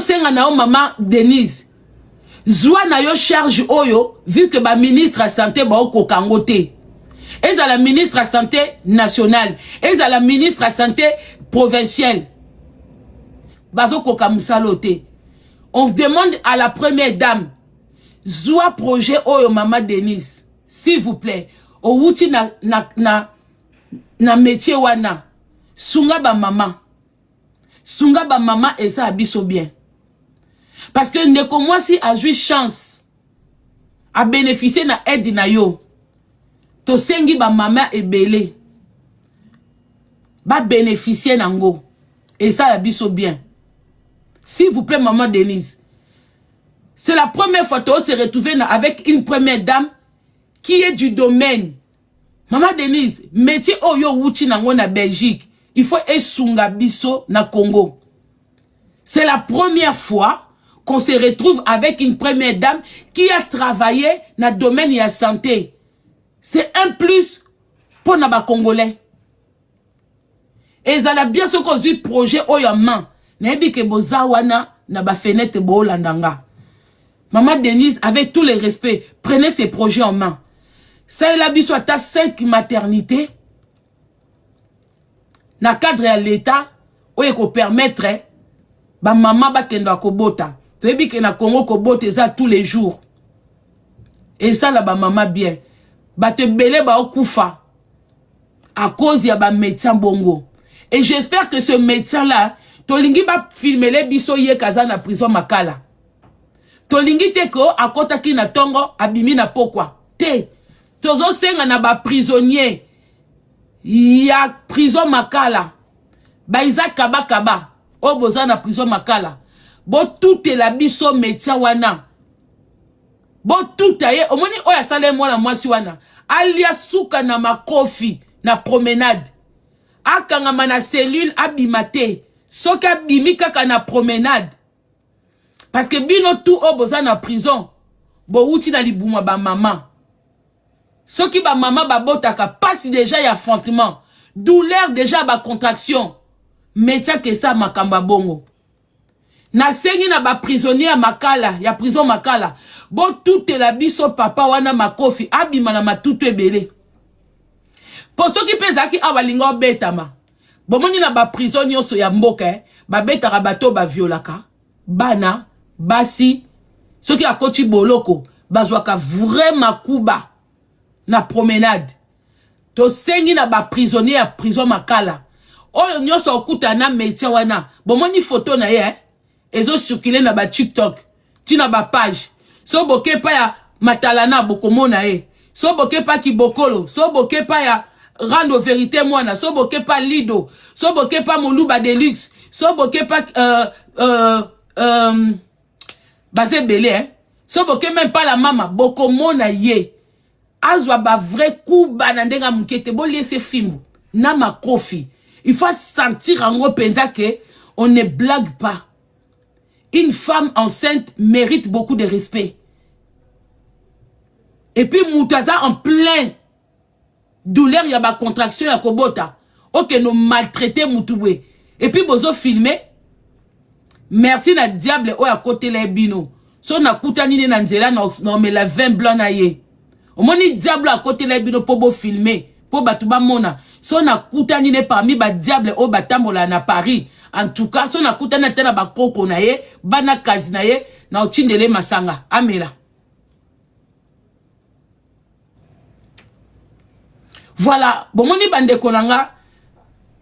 Tozosenga na yo mama Denise, zwa na yo charge oyo, vu que ba ministre ya santé baokoka yango te. Ezala ministre ya santé nationale, ezala ministre ya santé provinciale, bazokoka mosala oyo te. On demande à la première dame, zwa projet oyo mama Denise, s'il vous plaît. Owuti na métier wana, sunga ba mama, sunga ba mama, eza ya biso bien, parce que ndeko mwasi azwi chance abénéficie na aide na yo. Tosengi bamama ebele babénéficie nango, esala biso bien. S'il vous plaît, maman Denise, c'est la première fois to se retrouver avec une première dame qui est du domaine. Maman Denise, métier oyo wuti nango na Belgique, il faut esunga biso na Congo. C'est la première fois qu'on se retrouve avec une première dame qui a travaillé dans le domaine de la santé. C'est un plus pour nos Congolais. Ezala bien soki ozwi projet oyo main. Nayebi ke boza wana na bafenêtre boolanda nga. Maman Denise, avec tout le respect, prenez ces projets en main. Salela biso ata 5 maternités na cadre ya l'État oyo ekopermettre bamama bakende kobota. Toyebi ke na Congo kobota eza tous les jours. Esala bamama bien. Bato ebele baokufa à cause ya bamédecin bongo. Et j'espère que ce médecin là, tolingi bafilmele biso ye kaza na prison Makala. Tolingi te ko akɔtaki na ntongo, abimi na pokwa te. Tozosenga na baprisonnier ya prison Makala, baiza kabakaba oyo boza na prison Makala, botutela biso médecin wana, botuta ye. Omoni oyo asala ye, mwana mwasi wana alia suka na makofi na promenade, akangama na cellule, abima te. Soki abimi kaka na promenade, parce que bino tu oyo boza na prison bowuti na libuma bamama. Soki bamama babotaka, pasi déjà ya enfantement, douleur déjà ya bacontraction, médecin kesa makambo ya bongo. Nasengi na baprisonnier ya Makala, ya prison Makala, botutela biso papa wana makofi, abima na matutu ebele. Mpo soki mpe ezalaki awa, alinga obetama. Bomoni na baprison nyonso ya mboka, babetaka bato baviolaka bana basi. Soki akoti boloko, bazwaka vrai makuba na promenade. Tosengi na baprisonnier ya prison Makala oyo nyonso okutana na médecin wana, bomoni foto na ye, ezocircule na baTikTok, ntina bapage. So boke epai ya Matalana, bokomona ye. So boke epai Kibokolo, so boke epai ya Rando Vérité Mwana, so boke epai Lido, so boke epai Moluba Deluxe, so boke epai baza ebele, eh? So boke même pa la mama, bokomona ye. Azwa bavrai kuba na ndenge ya moke te, boliese fimbu na makofi. Il faut sentir yango mpenza ke on ne blague pas. Une femme enceinte mérite beaucoup de respect. Et puis moto aza en plein douleur ya bacontraction ya kobota, okende maltraité mutu boye, et puis bozofilme. Merci na diable oyo akotela ye bino. So nakutani ne na nzela, naomela vin blanc na ye. Omoni diable akotela ye bino mpo bofilme, mpo bato bamona. So nakutani ne parmi badiable oyo batambola na Paris, en tout cas so nakutani ata na bakoko na ye, bana kazi na ye, na otindele masanga amela. Voilà, bomoni bandeko na nga,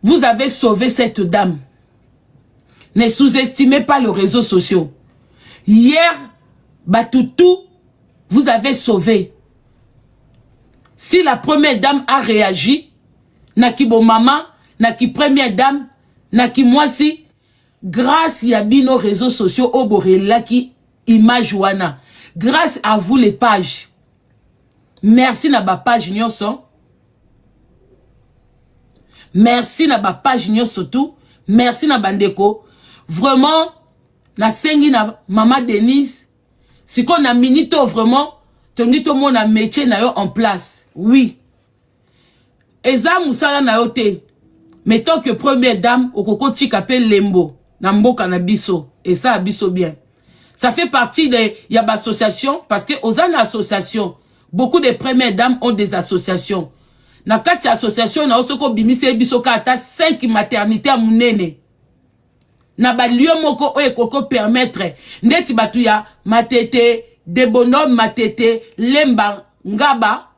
vous avez sauvé cette dame. Ne sous-estimez pas les réseaux sociaux. Hier, batutu, vous avez sauvé. Si la première dame a réagi, naki bo mama, naki première dame, naki mwasi, grâce ya bino réseaux sociaux oyo borelaki image wana, grâce à vous les pages. Merci na bapage nyonso, merci na bapage nyonso tout, merci na bandeko. Vraiment nasengi na mama Denise, sikoyo na minute oyo vraiment tolingi tomona métier na yo en place. Oui, eza mosala na yo te, mais tant que première dame, okoki otika mpe lembo na mboka na biso. Esala biso bien. Ça fait partie de ya ba association parce que oza na association. Beaucoup de premières dames ont des associations. Na kati ya association na yo soki obimiseli biso kaka ata 5 maternité ya munene na ba lieu moko oyo ekoki ko permettre ndeti bato ya Matete, Debonhomme Matete, Lemba, Ngaba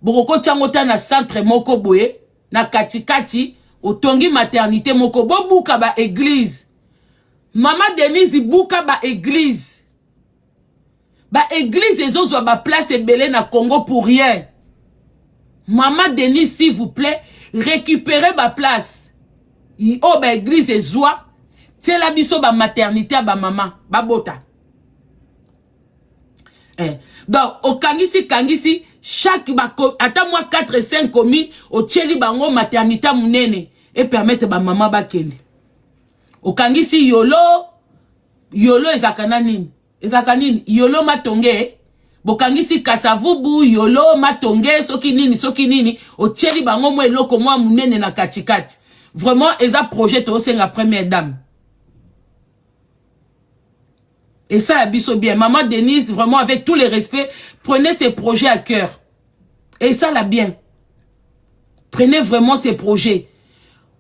bokoki kotia yango ta na centre moko boye na katikati otongi maternité moko bobuka ba église. Mama Denise buka ba église. Ba église ezozwa ba place ebele na Congo pour rien. Mama Denise s'il vous plaît, récupérez ba place. Oyo ba église ezwa, tiela biso ba maternité ya ba mama, babota. Eh. Donc okangisi kangisi chaque ba ata mwa 4 5 communes otieli bango maternité munene et permettre ba mama bakende. Okangisi yolo yolo ezalaka na nini? Ezalaka nini? Yolo matonge bokangisi kasavubu yolo matonge soki nini soki nini otieli bango mwa eloko mwa munene na katikati. Vraiment eza projet tosenga première dame. Et ça, biso bien. Maman Denise, vraiment, avec tous les respects, prenez ces projets à cœur. Et ça, la bien. Prenez vraiment ces projets.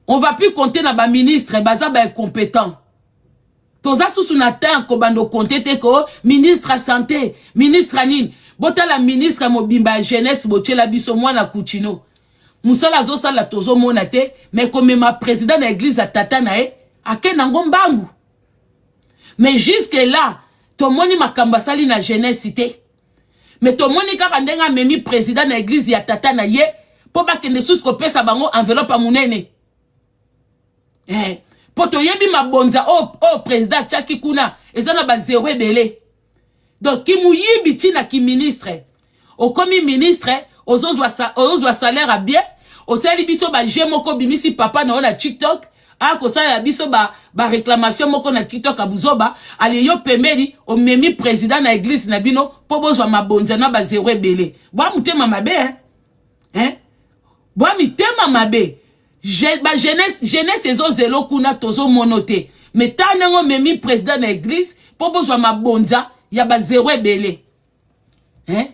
On va plus compter na ba ministre, baza ba incompétent. Toza susu na temps kobando compter te ko ministre ya santé, ministre ya nini. Botala ministre mobimba ya jeunesse botiela biso mwana Kuchino. Musala azosala tozomona te, mais komema président na église ya tata na ye, ake nango mbangu. Mais jusque là, tomoni makambo asali na jeunesse te. Mais tomoni kaka ndenge amemi président na église ya tata na ye po bakende susu kopesa bango enveloppe ya munene. Eh, po toyebi mabonza oyo oyo président atiaki kuna eza na ba zero ebele. Donc kimuyibi ti na ki ministre. Okomi ministre, ozozwa ozozwa salaire ya bien, osali biso ba jeu moko obimisi papa na yo na TikTok, akosalela biso ba, ba réclamation moko na TikTok ya buzoba, ale yo pembeni omemi président na église na bino po bozwa mabonza na ba zero ebele. Bwa motema mabe hein? Hein? Bwa mitema mabe. Je, ba jeunesse, jeunesse ezozelo kuna tozomono te. Mais ta ndenge omemi président na église po bozwa mabonza ya ba zero ebele. Hein?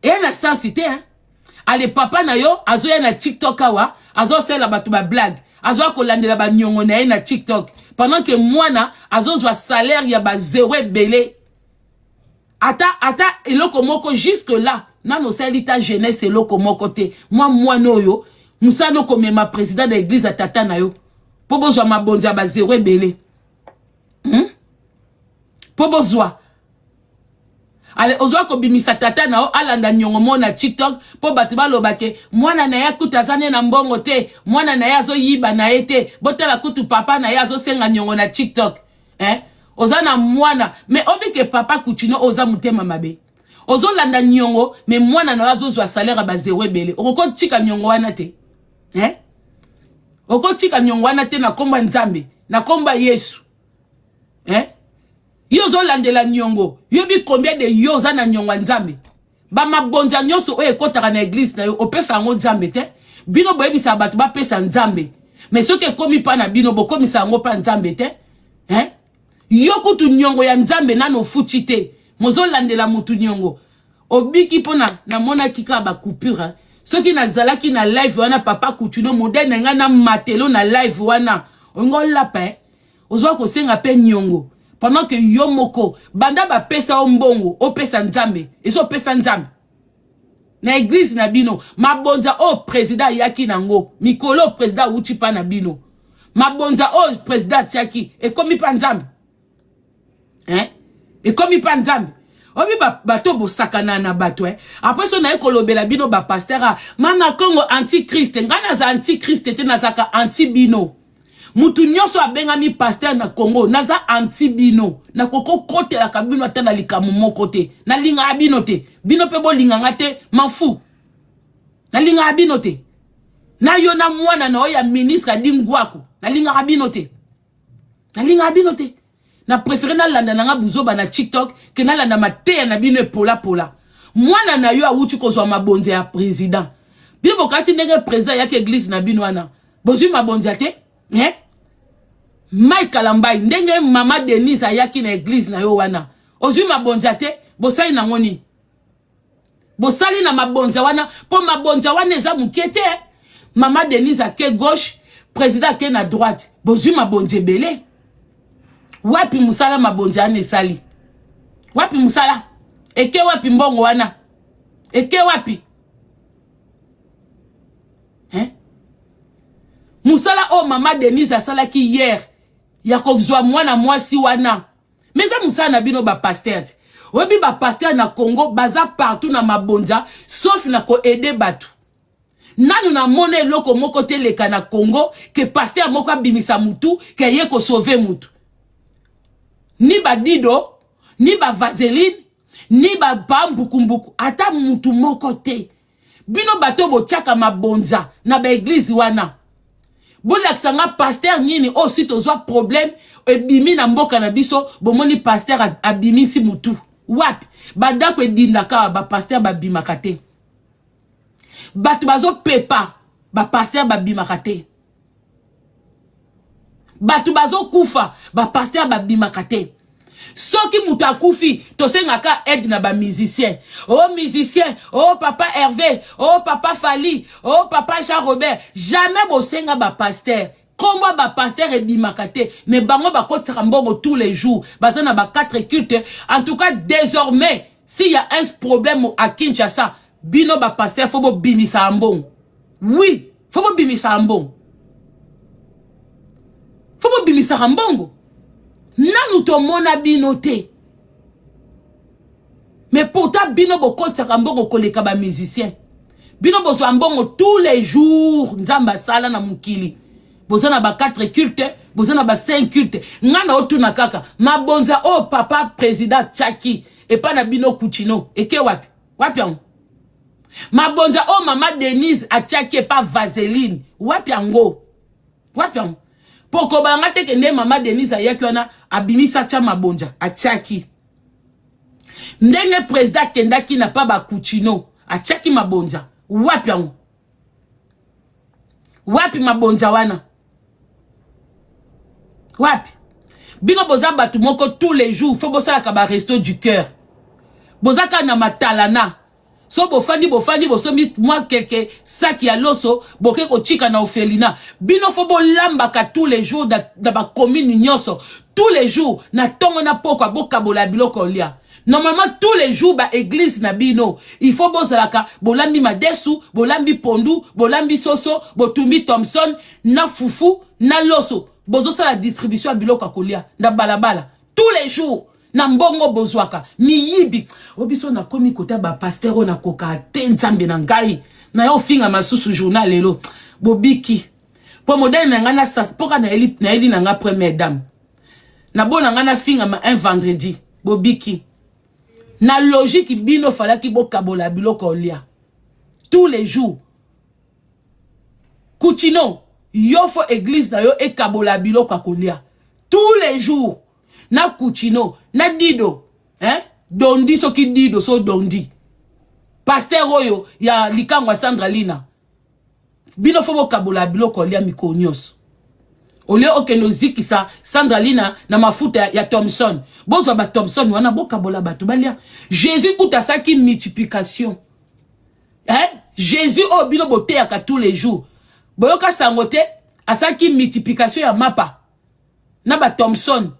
E na sens te hein? Ale papa na yo azoya na TikTok awa azosala bato ba blague azoya kolandela baniongo na ye na TikTok pendant que mwana azozwa salaire ya ba zero ebele. Ata ata eloko moko jusque là nano osali ta jeunesse eloko moko te. Mwa mwana oyo mosala okomema président na église ya tata na yo mpo bozwa mabonzi ya ba zero ebele. Mpo bozwa ale ozwa kobimisa tata na yo alanda niongo mo na TikTok mpo bato baloba ke mwana na ye kutu aza ne na mbongo te, mwana na ye azoyiba na ye te, botala kutu papa na ye azosenga niongo na TikTok. Eh? Oza na mwana mais obike papa Kuchino oza motema mabe. Ozolanda niongo mais mwana na yo azozwa salaire ya ba zero ebele. Okokotika niongo wana te. Eh? Okotika niongo wana te na komba Nzambe, na komba Yesu. Eh? Yo ozolandela niongo, yobi combien de yo oza na niongo ya Nzambe? Ba mabonza nyonso oyo ekotaka na église na yo opesa yango Nzambe te. Bino boyebisa bato bapesa Nzambe. Mais soki ekomi pa na bino bokomisa yango pa Nzambe te. Eh? Yo kutu niongo ya Nzambe nano ofuti te. Mozolandela mutu niongo. Obiki mpona namonaki kaka ba coupure. Soki nazalaki na live wana papa Kutuno modèle na ngai na matelo na live wana. Olingo olapa eh? Ozwa kosenga pe niongo pendant que yo moko banda bapesa yo mbongo opesa Nzambe, ezopesa Nzambe na église na bino mabonza oyo président ayaki nango mikolo oyo président awuti pa na bino mabonza oyo président atiaki ekomi pa Nzambe. Hein? Ekomi pa Nzambe. Obi bato bosakana na bato eh. Après so naye kolobela bino ba pasteur a mama Congo antichrist, ngai naza antichrist te, nazaka anti bino. Mutu nyonso abengami pasteur na Congo, naza anti bino. Nakoko kotelaka bino ata na likambo moko te. Nalingaka bino te. Bino pe bolinganga te, m'en fous. Nalingaka bino te. Na yo na mwana na oyo ya ministre adi ngwaku, nalingaka bino te. Nalingaka bino te. Na préféré nalanda nanga buzoba na TikTok ke nalanda mateya na bino epola pola. Mwana na yo awuti kozwa mabonza ya président. Bino bokasi ndenge président yaki église na bino wana. Bozwi mabonza te? Eh? Mike Kalambay, ndenge mama Denise ayaki na eglise na yo wana, ozwi mabonza te, bosali nango nini? Bosali na mabonza wana, mpo mabonza wana eza moke te. Mama Denise ake gauche, président ake na droite, bozwi mabonza ebele. Wapi mosala mabonza wana esali? Wapi mosala? Eke wapi mbongo wana? Eke wapi? Hein? Mosala oyo mama Denise asalaki hier ya kozwa mwana mwasi wana, mais eza mosala na bino bapasteur te. Oyebi bapasteur na Congo baza partout na mabonza, sauf na koaider bato. Nanu namona eloko moko te leka na Congo ke pasteur moko abimisa mutu ke ye kosauver mutu. Ni badido, ni bavaseline, ni bambukumbuku, ata mutu moko te. Bino bato botiaka mabonza na baeglize wana, bolakisa nga pasteur nini oyo si tozwa problème ebimi na mboka na biso, bomoni pasteur abimisi mutu wapi? Bandako edindaka, bapasteur babimaka te. Bato bazopepa, bapasteur babimaka te. Bato bazokufa, bapasteur babimaka te. Soki moto akufi, tosengaka aide na bamusicien. O oh, musicien, o oh, papa Hervé, o oh, papa Fali, o oh, papa Jean Robert. Jamais bosenga bapasteur. Kombo bapasteur ebimaka te, mais bango bakotisaka mbongo tous les jours, baza na ba 4 cultes. En tout cas, désormais, s'il y a un problème à Kinshasa, bino bapasteur faut bobimisa mbongo. Oui, faut bobimisa mbongo, faut bobimisaka mbongo. Nanu tomona bino te, mais pourtant bino bokotisaka mbongo koleka bamusicien. Bino bozwa mbongo tous les jours. Nzambe asala na mokili, boza na ba 4 culte, boza na ba 5 culte. Nga na otuna kaka, mabonza oyo papa président atiaki epai na bino Kutino eke wapi? Wapi yango? Mabonza oyo mama Denise atiaki epa Vaseline, wapi yango? Wapi yango? Mpo kobanga te ke nde mama Denise ayaki wana, abimisi, atya mabonza, atiaki. Ndenge président akendaki na pa bakutino, atiaki mabonza, wapi yango? Wapi mabonza wana? Wapi? Bino boza bato moko, tous les jours faut bosalaka baresto du cœur. Boza kaka na matalana. So bofandi, bofandi, bosombi mwa keke saki ya loso, boke kotika na orphelinat. Bino faut bolambaka tous les jours na bacommune nyonso, tous les jours na ntongo na pokwa, bokabola biloko olia. Normalement, tous les jours, baéglise na bino, il faut bozalaka bolambi madesu, bolambi pondu, bolambi soso, botumbi thomson na fufu na loso, bozosala distribution ya biloko ya kolia na balabala tous les jours na mbongo bozwaka. Miyibi o biso. Nakomi kota bapasteur oyo, nakoka te. Nzambe na ngai, na yo ofinga masusu journal lelo bobiki mpo modèle na ngai mpoka nayeli na nga première dame nabona ngai nafingama un vendredi. Bobiki na logique. Bino falaki bokabola biloko olia tous les jours. Kutino, yo faut église na yo ekabola biloko ya kolia tous les jours na Kutino na Dido, hein? Dondi, soki Dido, so Dondi, pasteur oyo ya likango ya Sandra Lina, bino faut bokabola biloko olia mikolo nyonso. Olie okende ozikisa Sandra Lina na mafuta ya Thomson, bozwa ba Thomson wana, bokabola bato balia. Jésus kuta asalaki multiplication, hein? Jésus oyo bino boteyaka tous les jours, boyoka sango te asalaki multiplication ya mapa na bathomson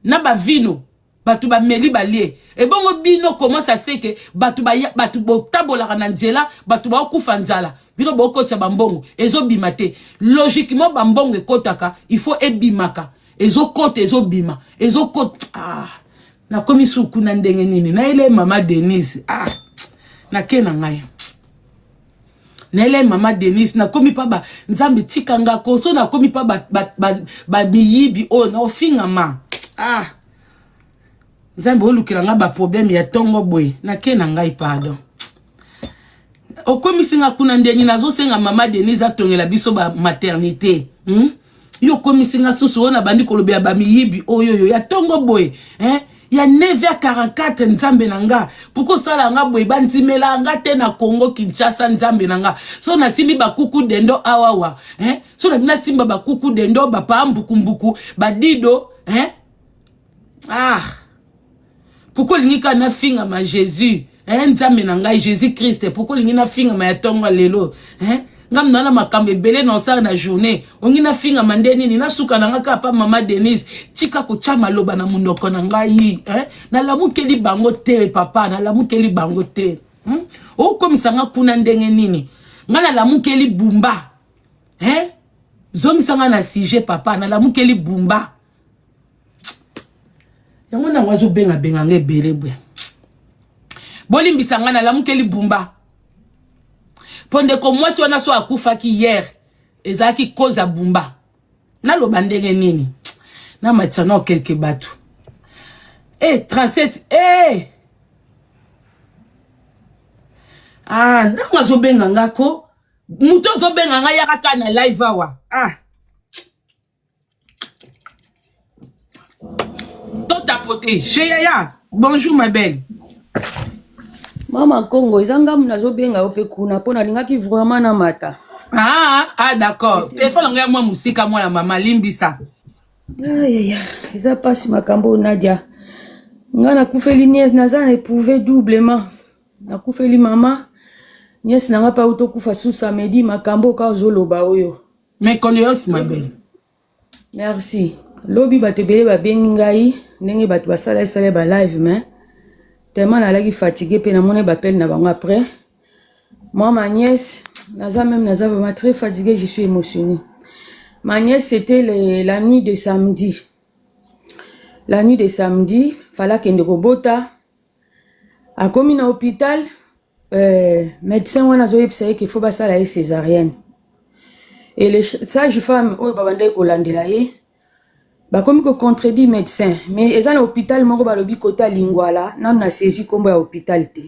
na bavino, bato bameli, balie. Ebongo bino, comment ça se fait ke bato bato botambolaka na nzela, bato baokufa nzala, bino bokotisa bambongo, ezobima te? Logiquement, bambongo ekotaka, il faut ebimaka. Ezokota, ezobima, ezokota. Ah, nakomi su kuna ndenge nini? Nayele mama Denise. Ah, nake na ngai, nayele mama Denise. Nakomi mpa ba Nzambe, tika nga koso. Nakomi mpa bamiyibi ba, ba oyo naofingama. Ah, Nzambe, olukela nga baproblème ya ntongo boye. Nake na ngai, pardon. Okomisi nga kuna ndenge nazosenga mama Denise atongela biso bamaternité, Yo okomisi nga susu oyo nabandi kolobela bamiyibi oyo oyo ya ntongo boye, hein? Ya 9h44, nzambe na nga, pourquoi osala nga boye? Bandimela nga te na Congo Kinshasa, nzambe na nga. So nasimbi bakuku dendo awawa, eh? So na nasimba bakuku dendo, bapaa mbukumbuku, badido, eh? Ah, pourquoi olingi kaka nafingama Jésus, eh? Nzambe na ngai Jésus Christ, pourquoi olingi nafingama ya ntongo ya lelo, eh? Ngam na na makambo ebele na osala na journée, ongi nafingama nde nini? Nasuka na nga kaka pa mama Denise. Tika kotya maloba na monoko na ngai, eh? Nalamukeli bango te, papa, nalamukeli bango te, Okomisa nga kuna ndenge nini? Nga nalamukeli bumba, eh? Zongisa nga na sujet, papa. Nalamukeli bumba yango nango azobengabenga nga ebele bwe. Bolimbisa nga, nalamukeli bumba mpo ndeko mwasi wana so akufaki hier, ezalaki cause ya bumba. Naloba ndenge nini? Namatisa nao quelque bato e 37 e. Ah, ntango azobenga nga ko, moto azobenga nga, yaka kaka na live awa. Ah, to tapoter chez Yaya. Bonjour ma belle. Mama Congo, eza ngamu nazobenga yo mpe kuna mpo nalingaki vraiment namata. Ah, ah, d'accord. Telefone yango ya mwa mosika, mwana mama, limbisa. Ayaya, eza mpasi makambo oyo. Nadia, nga nakufeli nièce, naza na éprouvé doublement. Nakufeli mama, nièce na nga mpe auti okufa su samedi. Makambo oyo kaka ozoloba oyo. Mes condoléances, ma belle. Merci. Lobi bato ebele babengi ngai ndenge bato basala esala ba live, mais tellement nalaki fatigué mpe namoni bapele na bango après. Moi, ma nièce, naza même, naza vraiment très fatigué, je suis émotionnée. Ma nièce, c'était la nuit de samedi. La nuit de samedi, fallait akende kobota. Akomi na hôpital, médecin wana azoyebisa ye ke faut basala ye césarienne. Et le sage femme oyo babandaki kolandela ye bakomi kocontredire médecin. Mais eza na hôpital moko balobi kota Lingwala, nanu na saisi nkombo ya hôpital te.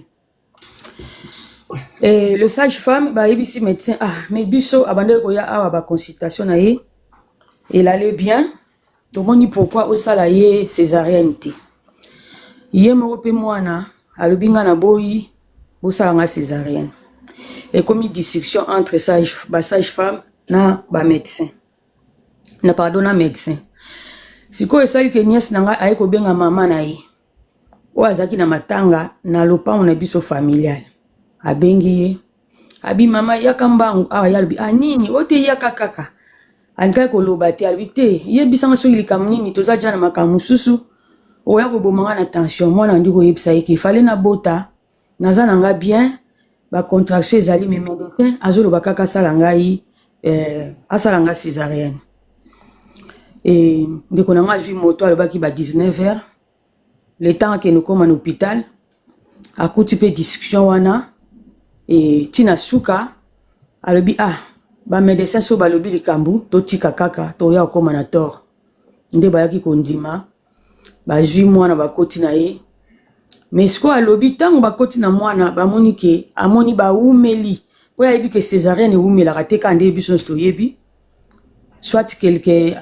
Et le sage femme bayebisi médecin: ah, mais biso abandaki koya awa, baconsultation na ye elale bien, tomoni pourquoi osala ye césarienne te. Ye moko mpe mwana alobi: nga na boyi bosala nga césarienne. Ekomi discussion entre sage, basage femme na bamédecin, na pardon, na médecin. Sikoyo esali ke nièce na ngai aye kobenga mama na ye oyo azalaki na matanga na lopango na biso familial. Abengi ye, abi: mama, yaka mbangu awa. Ye alobi: ah, nini oyo te? Yaka kaka. Alingaki koloba te, alobi te, yebisanga soki likambo nini, toza dia na makambo mosusu, oya koboma nga na tension. Mwana andi koyebisa ye ke fale nabota, naza na nga bien, bacontraction ezali, mais médecin azoloba kaka asala ngai, asala nga césarienne. E ndeko na nga azwi moto, alobaki ba 19 heures, le temps akende koma na hôpital, akuti mpe discussion wana. E ntina suka alobi: ah, bamédecin so balobi likambo, totika kaka, toya kokóma na tort. Nde bayaki kondima, bazwi mwana, bakoti na ye. Mais sikoyo alobi ntango bakoti na mwana, bamoni ke amoni bawumeli, oyo ayebi ke césarienne ewumelaka te, kaka nde biso nyonso toyebi, soit quelques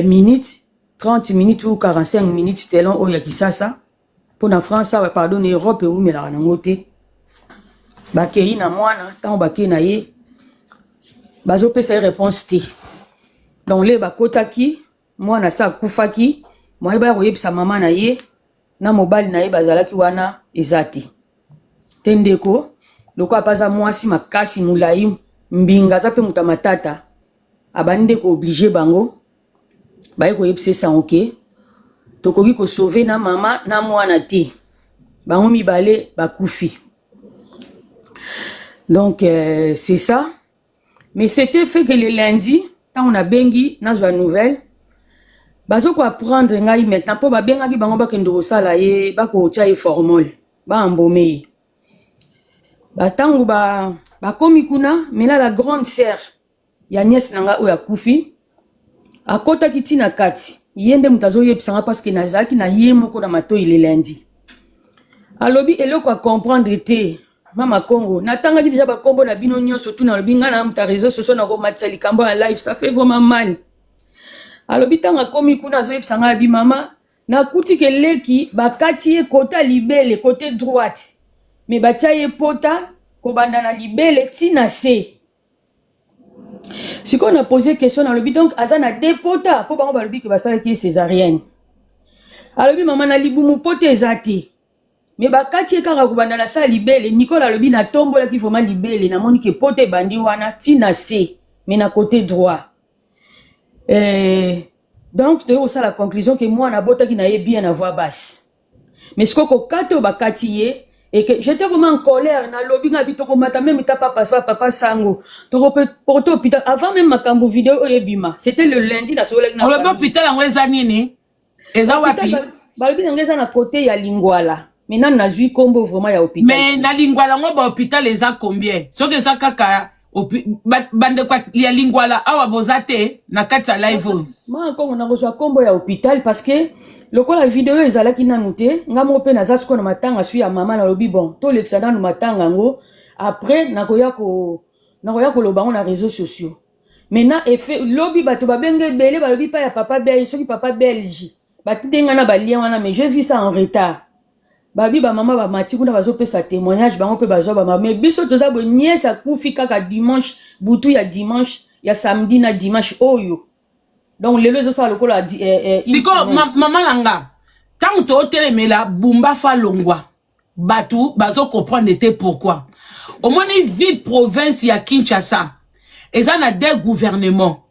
minutes, 30 minutes ou 45 minutes telon oyo ya Kisasa. Mpo na France awa, pardon, na Europe ewumelaka nango te. Bakei na mwana, ntango bakei na ye, bazopesa ye réponse te. Donc le bakotaki mwana se akufaki, moye baya koyebisa mama na ye na mobali na ye bazalaki wana eza te. Te ndeko, lokola mpe aza mwasi makasi, molai, mbinga, aza mpe moto ya matata, abandi nde koobliger bango. Baye koyebisa esango ke tokoki kosauver na mama na mwana te, bango mibale bakufi. Donc c'est ça. Mais c'était fait que le lundi, ntango nabengi nazwa nouvelle, bazokoapprendre ngai maintenant mpo babengaki bango bakende kosala ye, bakotia ye formol, baembaumer ye. Batango bakomi kuna mena, la grande sœur ya nièce na ngai oyo akufi akɔtaki ntina kati. Ye nde moto azoyebisanga, parce que nazalaki na ye moko na matoi le lundi. Alobi eloko acomprendre te. Mama Congo, natangaki deja bakombo na bino nyonso tu. Nalobi ngai na moto ya réseau sociaux, nakomatisa likambo ya live, ça fait vraiment mal. Alobi ntango akomi kuna, azoyebisa ngai, abi: mama Nakuti ke leki bakati ye kota libele kote droite, me batia ye pota kobanda na libele ti na se. Sikoyo na pose question, nalobi donc aza na deux pota? Mpo bango balobi ke basalaki ye césarienne. Alobi mama, na libumu pota eza te, me bakati ye kaka kobanda na sa libele. Nicole alobi natombolaki vraiment libele, namoni ke pota ebandi wana ti na se, me na côté droit. Donc toyei kosala conclusion ke mwana abotaki na ye bien na voie basse, mais sikoyo kokata oyo bakati ye et que j'étais vraiment en colère. Nalobi nga bi tokomata même ta papa sa papa sango, tokoporte hôpital avant même makambo video oyo ebima. C'était le lundi, nasololaki na Olobi hôpital yango eza nini? Eza wapi? Balobi nango eza na côté ya Lingwala, mais nanu nazwi nkombo vraiment ya hôpital. Mais na Lingwala yango bahôpital eza combien? Soki eza kaka bandeko ya Lingwala awa boza te na kati ya live oyo? Ma nkongo, nakozwa nkombo ya hôpital parce que lokola video ezalaki nanu te, nga moko mpe naza sikoyo na matanga sui ya mama. Nalobi bon, tolekisa nanu matanga yango, après nakoya koloba yango na réseaux sociaux. Maintenant efe lobi bato babenge ebele, balobi pa ya papa Belge, soki papa Belge batinde nga na balien wana, mais j'ai vu ça en retard. Babi bamama bamati kuna bazopesa témoignage, bango mpe bazwa bamama. Mais biso toza boye, nièce akufi kaka dimanche, butu ya dimanche, ya samedi na dimanche oyo. Donc lelo ezosala lokola une Sikoyo semaine. Mama na nga, ntango tootelemela Bumba fa longwa, bato bazocomprendre te pourquoi. Omoni ville province ya Kinshasa eza na deux gouvernement: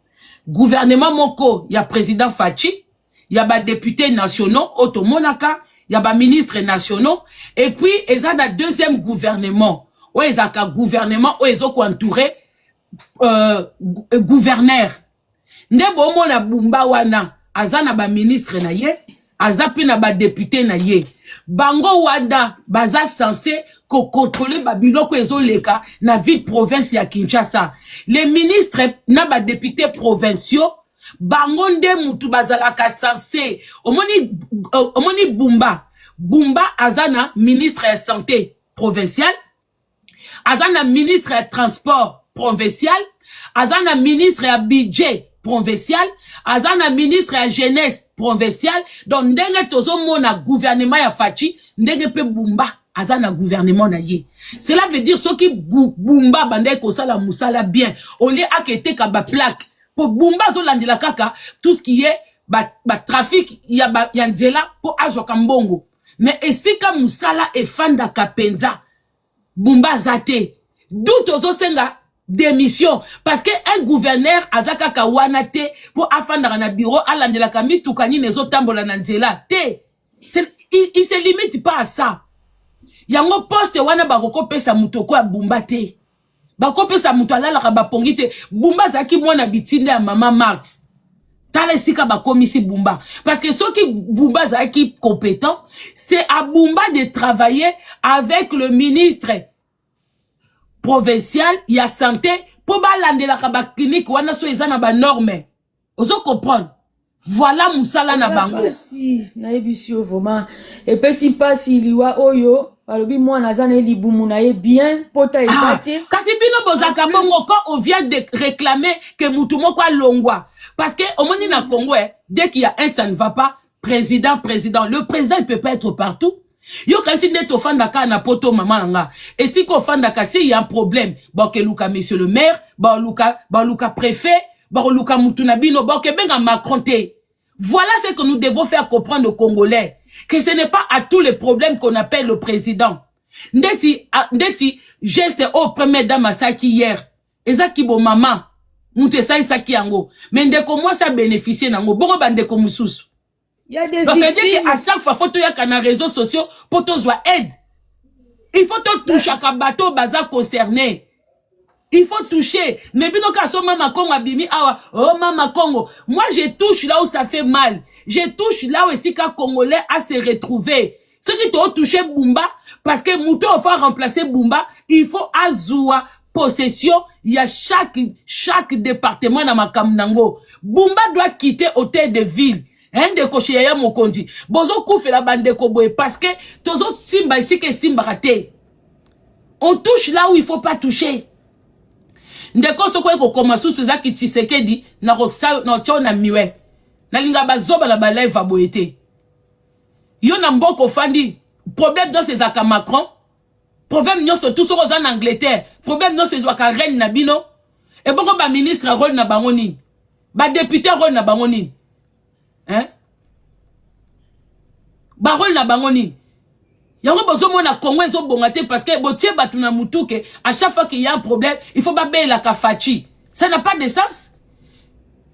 gouvernement moko ya président Fatshi, ya badéputés nationaux oyo tomonaka, ya baministres nationaux, et puis eza na deuxième gouvernement oyo ezalaka gouvernement oyo ezokoentoure gouverneur. Nde bomona Bumba wana aza na baministre na ye, aza mpe na badéputés na ye. Bango wana baza censé kocontrôler babiloko ezoleka na ville province ya Kinshasa. Les ministres na badéputés provinciaux, bango nde mutu bazalaka censé. Omoni Bumba, Bumba aza na ministre ya santé provincial, aza na ministre ya transport provincial, aza na ministre ya budget provincial, aza na ministre ya jeunesse provincial. Donc ndenge tozomona gouvernement ya Fatshi, ndenge mpe Bumba aza na gouvernement na ye. Cela veut dire soki Bumba bandaki kosala mosala bien, olie aketeka baplaque, po Bumba azolandela kaka tout ce qui est batrafic ba ya nzela mpo azwaka mbongo, mais esika mosala efandaka mpenza, Bumba aza te. D'où tozosenga démission, parce que un gouverneur aza kaka wana te mpo afandaka na bureau, alandelaka mituka nini ezotambola na nzela te. Il se limite pas à ça. Yango poste wana bakokopesa moto oko ya Bumba te, bakopesa moto alalaka bapongi te. Bumba azalaki mwana bitinda ya mama Marthe. Tala esika bakomisi Bumba. Parce que soki Bumba azalaki compétent, c'est à Bumba de travailler avec le ministre provincial ya santé mpo balandelaka baclinique wana so eza na banorme. Ozo comprendre? Voilà mosala na bango. Mpasi, nayebisi yo, vraiment epesi mpasi liwa oyo. Balobi mwana aza na ye libumu na ye bien, pota eza te. Kasi bino bozalaka bongo quand on vient de réclamer que mutu moko alongwa, parce que omoni na Congo, dès qu'il y a un ça ne va pas, président, président, le président il peut pas être partout. Yo kanti nde tofandaka na poto, mama na nga, esika ofandaka, si y a un problème, bakeluka monsieur le maire, baluka préfet, bakoluka mutu na bino, bakebenga Macron te. Voilà ce que nous devons faire comprendre aux Congolais, que ce n'est pas à tous les problèmes qu'on appelle le président. Ndeti geste oyo première dame asalaki hier, ezaki bo mama mutu esalisaki yango, mais ndeko mwasi abénéficie nango, bongo bandeko mosusu? Ya des Donc c'est-à-dire victimes. que à chaque fois faut toyaka na réseaux sociaux mpo tozwa aide. Il faut totouchaka bato baza concerné, il faut toucher. Mais bino kaka so mama Congo abimi awa, oh mama Congo. Moi je touche là où ça fait mal, je touche là où esika Congolais a se retrouver. Soki totouche Bumba, parce que moto oyo faut remplacer Bumba, il faut azwa possession ya chaque département na makambo nango. Bumba doit quitter hôtel de ville. Ndeko Sheyaya mokonzi, bozokufela bandeko boye parce que tozosimba esika esimbaka te. On touche là où il faut pas toucher. Ndeko, soki oye kokoma susu ezaki Tshisekedi, nakotia na miwe. Nalinga bazoba na balive boye te. na mboka ofandi, problème nyonso ezalaka Macron, problème nyonso tu. Soki oza na Angleterre, problème nyonso ezwaka reine na bino. Ebongo baministre, rôle na bango nini? Badéputé, rôle na bango nini, hein? Barôle na bango nini? Yango bozomona Congo ezobonga te, parce que botie bato na mutu ke à chaque fois qu'il y a un problème, il faut babelaka Fatshi. Ça n'a pas de sens.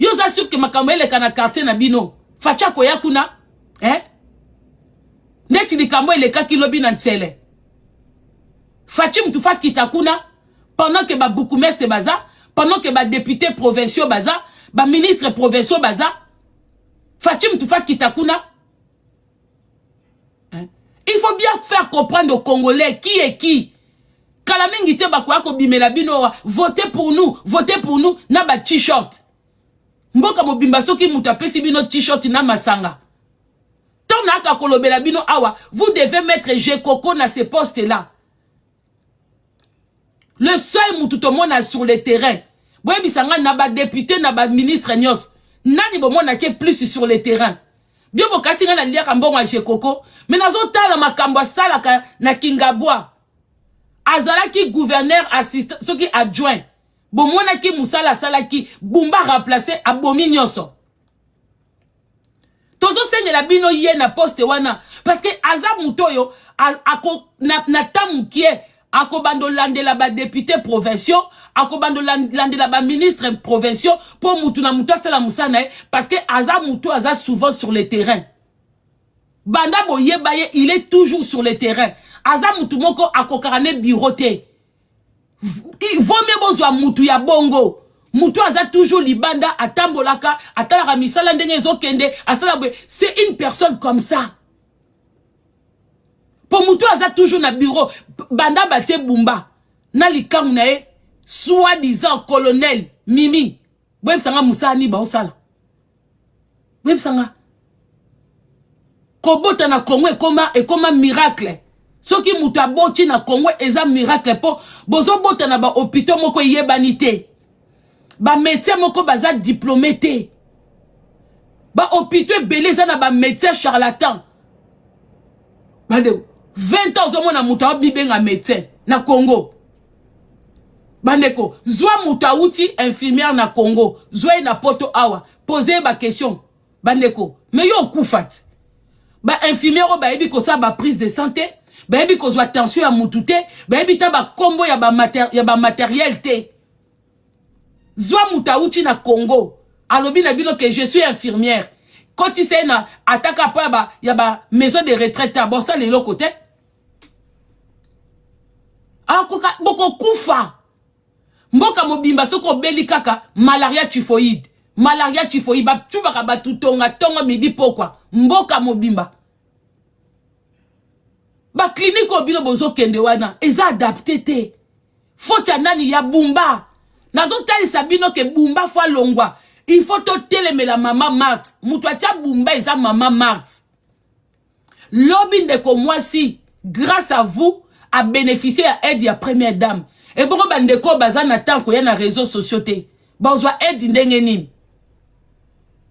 Yo oza sûr ke makambo eleka na quartier na bino, Fatshi akoya kuna, hein? Neti likambo elekaki lobi na Ntsele, Fatshi mutu fa kita kuna pendant ke babourgmestre baza, pendant ke badéputé provinciaux baza, baministre provinciaux baza. Fatshi mutu fa kita kuna, hein? Il faut bien faire comprendre aux Congolais qui est qui. Kala mingi te, bakoya kobimela bino: "Votez pour nous, votez pour nous" na ba t-shirt. Mboka mobimba, soki moto apesi bino t-shirt na masanga, ntango nayaka kolobela bino awa, vous devez mettre Jekoko na ce poste là le seul mutu tomona sur le terrain. Boyebisa ngai, na badéputé, na baministre nyonso, nani bomonaki plus sur le terrain? Bio bokasi ngai naliaka mbongo ya Jekoko, me nazotala makambo asalaka na Kingabwa. Azalaki gouverneur assistant, soki adjoint. Bomonaki mosala asalaki. Bumba remplace, abomi nyonso. Tozosengela bino ye na poste wana, parce que aza moto oyo na ta mokie akobanda olandela badéputé provinciaux, akobanda olandela baministre provinciaux, mpo mutu na mutu asala mosala na ye, parce que aza mutu aza souvent sur le terrain. Banda boyeba ye, il est toujours sur le terrain. Aza mutu moko akokaka ne bureau te. Vaut mieux bozwa mutu ya bongo, mutu aza toujours libanda, atambolaka, atalaka misala ndenge ezokende, asala boye. C'est une personne comme ça, mpo mutu aza toujours na bureau. Banda batie Bumba na likangu na ye, soi-disant colonel Mimi, boyebisanga mosala nini baosala? Boyebisanga. Kobota na Congo ekoma miracle. Soki moto aboti na Congo, eza miracle, mpo bozobota na bahôpitaux moko eyebani te, bamédecin moko baza diplômé te. Bahôpitaux ebele eza na bamédecin charlatan. Bandeko, 20 ans ozomona moto aomibenga médecin na Congo. Bandeko, zwa moto awuti infirmière na Congo, zwa ye na Poto awa, pose ye baquestion. Bandeko, me yo okufa ti. Bainfirmière oyo bayebi kosala baprise de santé, bayebi kozwa tension ya mutu te, bayebi ta bakombo ya bamatériel te. Zwa moto awuti na Congo, alobi na bino ke "Je suis infirmière", kotisa ye na ataka mpo ya ba maison de retraite, bosala eloko te. Akoka bokokufa. Mboka mobimba, soki obeli kaka malaria, typhoïde, malaria, typhoïde, batubaka bato tonga ntongo, midi, pokwa. Mboka mobimba, baclinique oyo bino bozokende wana eza adapté te. Faute ya nani? Ya Bumba. Nazotalisa bino ke Bumba faut alongwa. Il faut totelemela mama Marthe. Moto atia Bumba eza mama Marthe. Lobi ndeko mwasi, grâce à vous, abénéficie ya aide ya première dame. Ebongo bandeko baza na temps koya na réseaux sociaux te, bazwa aide ndenge nini?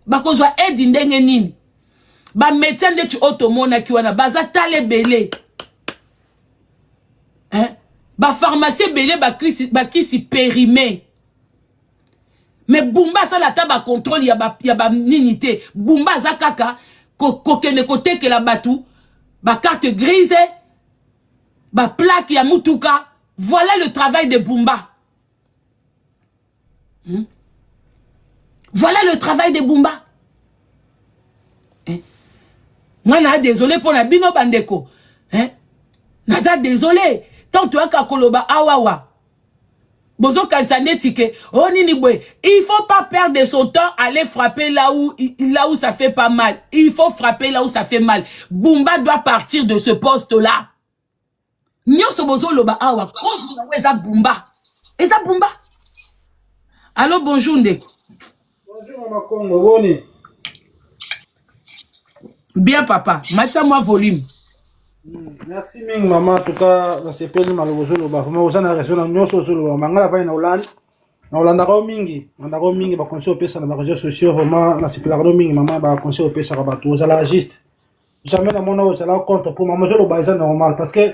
Bakozwa aide ndenge nini? Bamédecin ndeti oyo tomonaki wana baza tala ebele, hein? Bapharmacie ebele, bakisi périmé. Me Bumba asala ata bacontrôle ya banini te. Bumba aza kaka kokende kotekela bato bacarte grise, baplaque ya mutuka. Voilà le travail de Bumba, Voilà le travail de Bumba, eh? Nga na désolé mpo na bino bandeko, eh? Naza désolé. Tant toyaka koloba awawa, bozokanisa neti ke o oh, nini boye. Il faut pas perdre son temps, aller frapper là où ça fait pas mal. Il faut frapper là où ça fait mal. Bumba doit partir de ce poste là. Nyonso bozoloba awa, contre yango eza Bumba, eza Bumba. Allo, bonjour ndeko. Bonjour mama Congo, boni? Bien papa, matia mwa volume. Merci mingi mama, en tout cas nasepeli maloba ozoloba. Vraiment oza na raison na nyonso ozoloba. Manga navandi na Hollande, na olandaka yo mingi, nalandaka yo mingi, baconseil opesa na baréseaux sociaux. Vraiment nasepelaka no mingi mama, baconseil opesaka bato, ozalaka juste. Jamais namona oyo ozala contre po mama ozoloba eza normal, parce que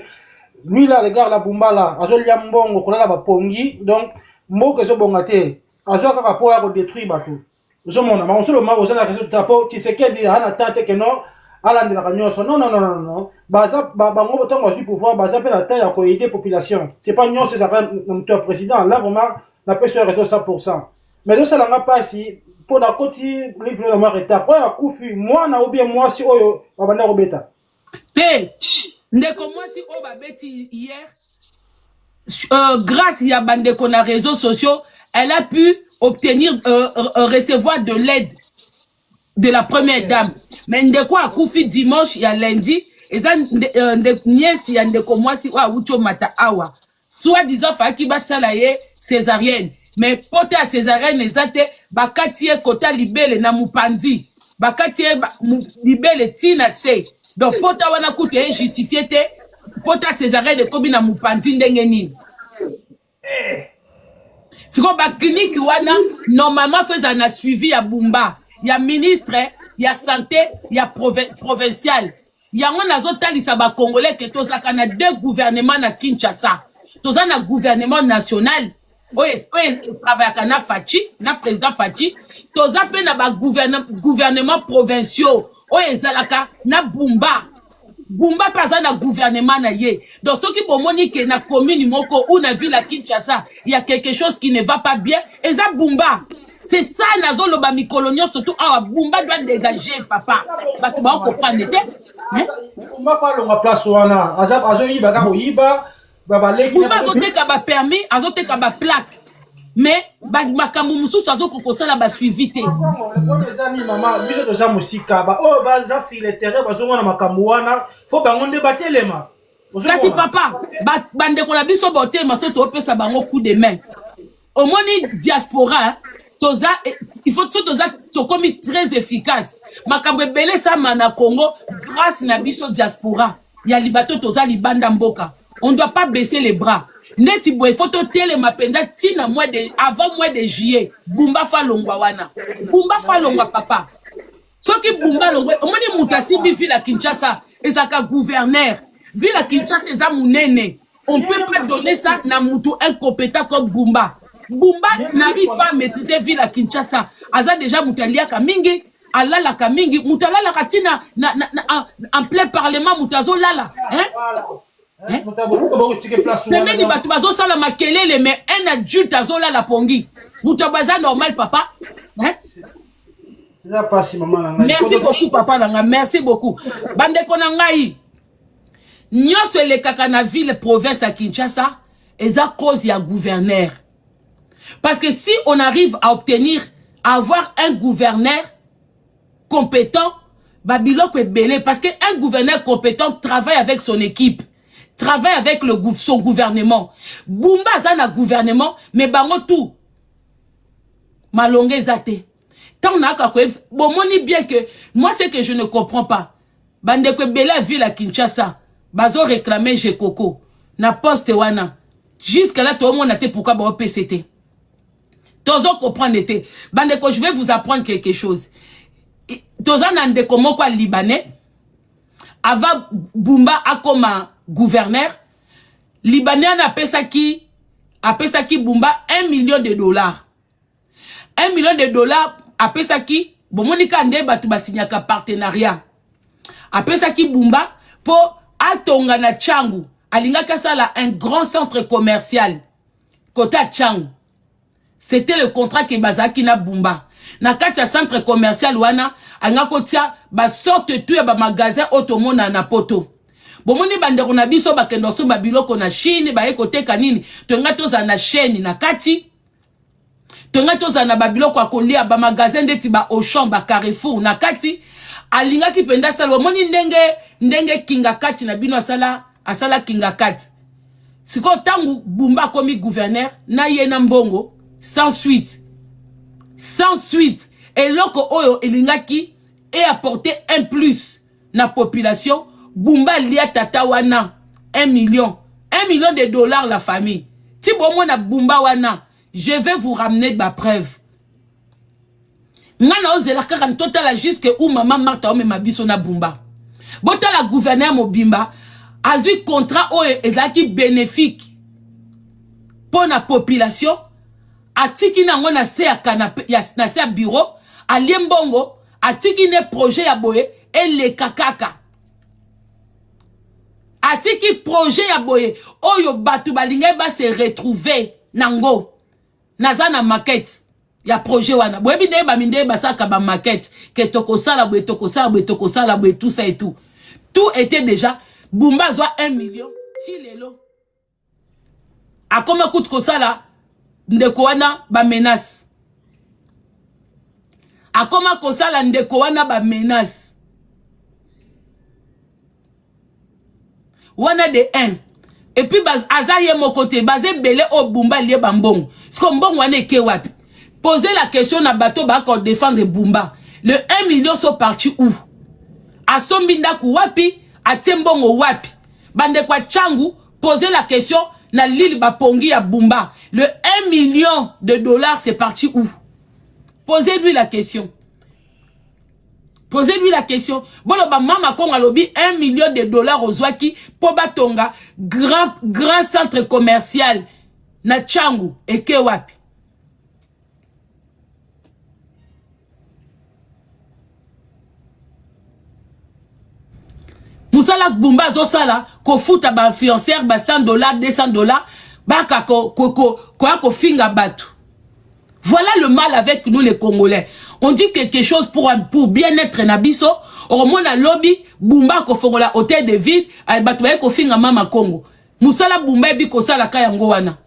lui là, regarde la Bumba là, azolia mbongo, kolala bapongi. Donc mboka ezobonga te, azwa kaka po ya kodétruire bato. Ozomona, mama, ozoloba oza na raison ta, po Tshisekedi aza na temps te ke non, alandelaka nyonso. Non, non, non, non, non, baza bango, ntango bazwi pouvoir, baza mpe na temps ya koaider population. C'est pas nyonso ezalaka na moto ya président. Là vraiment napesi yo raison 100, mais ezosalanga mpasi mpo nakoti livre na mwa retard. Oyo akufi, mwana ou bien mwasi oyo babanda kobeta? Te, ndeko mwasi oyo babeti hier, grâce ya bandeko na réseaux sociaux, elle a pu obtenir, recevoir de l'aide de la première dame. Mais ndeko akufi dimanche ya lundi, eza nièce ya ndeko mwasi oyo awuti omata awa. Soit disant faki basala ye césarienne, mais pota ya césarienne eza te. Bakati ye kota libele na mopanzi, bakati ye libele ntina se. Donc pota wana kutu ejustifie te. Pota césarienne ekomi na mopanzi ndenge nini? Sikoyo baclinique wana, normalement faut ezala na suivi ya Bumba, ya ministre ya santé ya provincial. Yango nazotalisa bacongolais ke tozalaka na deux gouvernement na Kinshasa. Toza na gouvernement national oyo etravaillaka na Fatshi, na président Fatshi. Toza mpe na bagouvernement provinciaux oyo ezalaka na Bumba. Bumba mpe aza na gouvernement na ye. Donc soki bomoni ke na commune moko ou na ville ya Kinshasa ya quelque chose qui ne va pas bien, eza Bumba. C'est ça nazoloba mikolo nyonso tu awa: Bumba doit dégager, papa. Bato baocomprendre te. Bumba faut alonga place wana. Azoyiba kaka koyiba. Baleki. Bumba azoteka bapermis, azoteka baplaque, mais makambo mosusu azokoka kosala basuivi te. Eza nini, mama? Biso toza mosika, oyo baza sur le terrain bazomona makambo wana, faut bango nde batelema. Kasi papa, bandeko na biso botema so topesa bango coup de main. Omoni diaspora toza, il faut so toza, tokomi très efficace. Makambo ebele esama na Congo grâce na biso diaspora ya libato. Toza libanda mboka, on doit pas baisser les bras. Neti boye, faut totelema mpenza ntina mois de, avant mois de juillet, Bumba faut alongwa wana. Bumba faut alongwa, papa. Soki Bumba alongwa, omoni moto asimbi ville ya Kinshasa ezalaka gouverneur. Ville ya Kinshasa eza monene, on peut pas donner ça na mutu incompétent comme Bumba. Bumba n'arrive pas à maîtriser ville ya Kinshasa. Aza déjà moto aliaka mingi, alalaka mingi. Moto alalaka ntina na, en plein parlement, moto azolala, hein? Pembeni bato bazosala makelele, mais un adulte azolala pongi. Moto aza normal, papa, hein? Merci beaucoup, papa na ngai, merci beaucoup. Bandeko na ngai nyonso, elekaka na ville province ya Kinshasa eza cause ya gouverneur, parce que si on arrive à obtenir, à avoir un gouverneur compétent, babiloko ebele, parce que un gouverneur compétent travaille avec son équipe, travaille avec son gouvernement. Bumba aza na gouvernement, mais bango tout malonge eza te. Ntango nayaka koyebisa, bomoni bien que moi, ce que je ne comprends pas, bandeko ebele ya ville ya Kinshasa bazoréclame Jekoko na poste wana. Jusque là toomona te pourquoi baopesa te. Tozo comprendre te. Bandeko, je vais vous apprendre quelque chose. Toza na ndeko moko ya libanais. Avant Bumba akoma gouverneur, libanais wana apesaki Bumba 1 million de dollars. 1 million de dollars apesaki. Bomoni kaka nde bato basinyaka partenariat. Apesaki Bumba mpo atonga na Tshangu. Alingaki asala un grand centre commercial côté ya Tshangu. C'était le contrat ke bazalaki na Bumba. Na kati ya centre commercial wana, alingaki kotia basorte tu ya bamagasin oyo tomona na Poto. Bomoni bandeko na biso bakende kosomba biloko na Chine, baye koteka nini. Tonga tozala na chaîne na kati, tonga tozala na babiloko ya kolia, bamagasin ndeti ba Auchan, ba Carrefour na kati. Alingaki mpenza asala. Omoni ndenge kinga kati na bino asala kinga kati. Sikoyo ntango Bumba akomi gouverneur na ye na mbongo, sans suite, sans suite. Eloko oyo elingaki eapporter un plus na population, Bumba alia tata wana 1 million, 1 million de dollars. La famille ti bomona Bumba wana, je vais vous ramener bapreuve. Nga na ozela kaka totala jusque où mama Martha omema biso na Bumba. Botala gouverneur mobimba azwi contrat oyo ezalaki bénéfique mpo na population, atiki nango na se ya canapé ya, na se ya bureau, alie mbongo, atiki ne projet ya boye eleka kaka. Atiki projet ya boye oyo bato balingaki ba se retrouver nango. Naza na maquette ya projet wana. Boyebi ndenge bamindele basalaka ba maquette ke tokosala boye, tokosala boye, tokosala boye, tout ça et tout. Tout était déjà. Bumba azwa 1 million ti lelo akoma kutu kosala ndeko wana bamenace, akoma kosala ndeko wana bamenace wana de 1. Et puis aza ye moko te, baza ebele oyo Bumba alie bambongo. Siko mbongo wana eke wapi? Poser la question na bato baka défendre Bumba. Le 1 million sont parti où? Asombi ndako wapi? Atie mbongo wapi? Bandeko ya Tshangu, poser la question na lili bapongi ya Bumba. Le 1 million de dollars, c'est parti où? Posez-lui la question. Posez-lui la question. Boloba mama Kongo alobi 1 million de dollars ozwaki po batonga grand, grand centre commercial na Tshangu eke wapi? Mosala Bumba azosala, kofuta bainfluenceur ba 100 $, 200 $, baka koya ko, ko, kofinga bato. Voilà le mal avec nous les Congolais. On dit quelque chose pour bien-être na biso. Okomona lobi Bumba kofongola hôtel de ville, bato baye kofinga mama Congo. Mosala Bumba ebi kosala ka yango wana.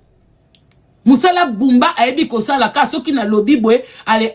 Mosala Bumba ayebi kosala ka soki na lobi boye ale.